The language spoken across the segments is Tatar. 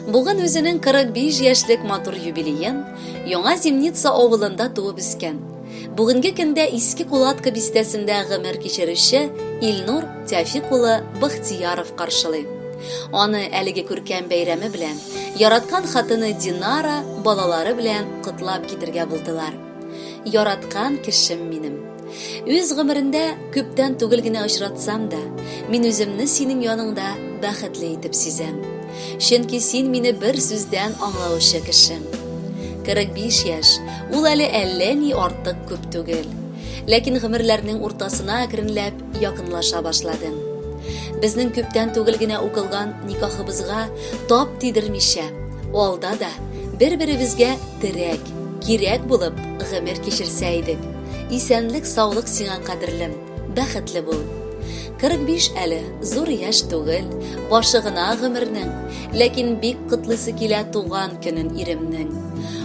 Бүген үзенең 45 яшьлек матур юбилеен Яңа Зимница авылында туып үскән, бүгенге көндә Иске Кулатка бистәсендә гомер кичерүче Илнур Тәфик улы Бахтияров каршылый. Аны әлеге күркәм бәйрәме белән, яраткан хатыны Динара, балалары белән котлап китергә булдылар. Яраткан кешем минем. Үз гомерендә күптән түгел генә очратсам да, мин үземне синең яныңда бәхетле итеп сизәм. Чөнки син мине бер сүздән аңлаучы кешем. 45 яшь, ул әле әллә ни артык күп түгел. Ләкин гомерләрнең уртасына әкренләп якынлаша башладым. Безнең күптән түгел генә укылган никахыбызга тап тидермичә, алда да бер-беребезгә терәк, кирәк булып гомер кичерсә идек. Исәнлек-саулык сиңа, кадерлем, бәхетле бул. 45 әле, зур яшь түгел, башы гына гомернең, ләкин бик котлыйсы килә туган көнен иремнең.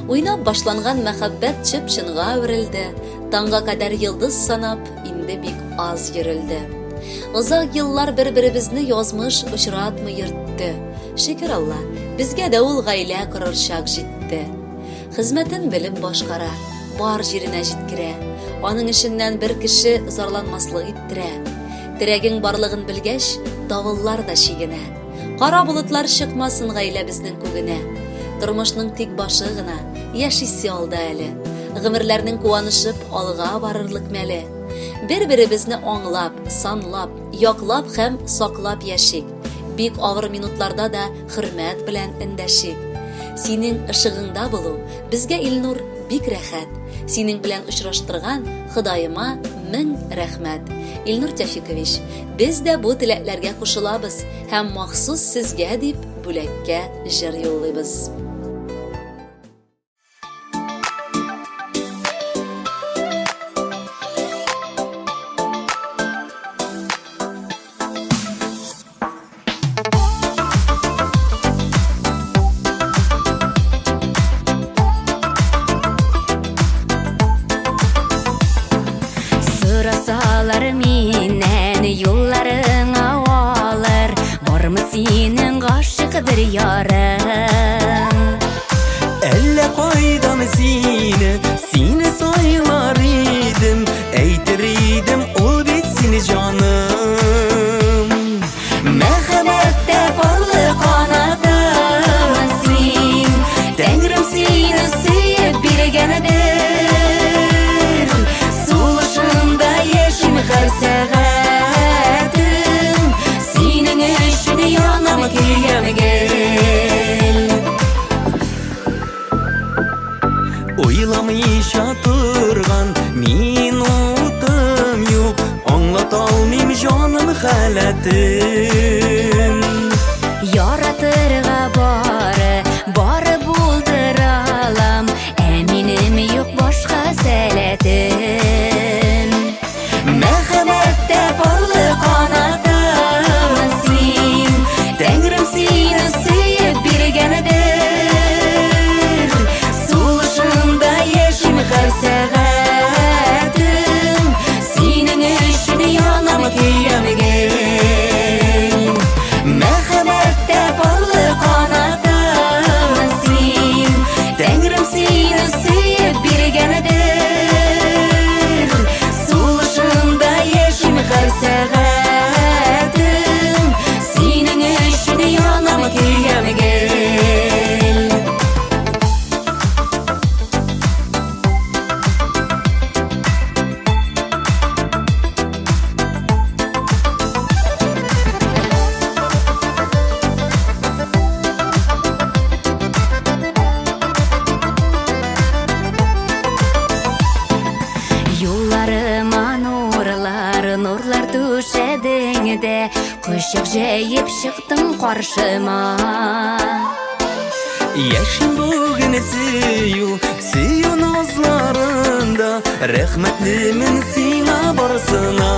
Уйнап башланган мәхәббәт чып-чынга әверелде, таңга кадәр йолдыз санап, инде бик аз йөрелде. Озак еллар бер-беребезне язмыш очратмый йөртте. Шөкер Алла, безгә дә ул гаилә корыр чак җитте. Хезмәтен белеп башкара, бар җиренә җиткерә. Аның эшеннән бер кеше зарланмаслык иттерә. Терәгең барлыгын белгәч, давыллар да чигенә. Кара болытлар чыкмасын гаиләбезнең күгенә. Тормышның тик башы гына, яшисе алда әле. Гомерләрнең куанышып алга барырлык мәле. Бер-беребезне аңлап, санлап, яклап һәм саклап яшик. Бик авыр минутларда да хөрмәт белән эндәшик. Синең ышыгыңда булу безгә, Илнур, бик рәхәт. Синең белән очраштырган Ходаема мең рәхмәт. Илнур Тәфикович, без дә бу теләкләргә кушылабыз һәм махсус сезгә дип бүләккә җыр юллыйбыз. Сорасалар миннән юлларыңа алыр, бармы синең гашыйк бер ярың? Әллә кайдан сине, сине сайлар идем, Әйтер идем, ул бит сине җаным. Мәхәббәттә парлы канатым син, Тәңрем сине сөеп биргәндер. Сулышымда яшим һәр сәгатем, Синең өчен янам, көям гел. Уйламыйча торган минутым юк, Аңлата алмыйм җаным халәтен. Яратырга бары, бары булдыра алам, Ә минем юк башка сәләтем. Мәхәббәттә парлы канатым син, Тәңрем сине сөеп биргәндер. Сулышымда яшим һәр сәгатем, Синең өчен янам, көям гел. Мәхәббәттә парлы канатым син, Тәңрем сине сөеп биргәндер. Сулышымда яшим һәр сәгатем, Синең өчен янам, көям гел. Юлларыма нурлар, нурлар түшәдең дә, Кочак җәеп чыктың каршыма. Яшим бүген сөю, сөю назларында, Рәхмәтлемен сиңа барысына.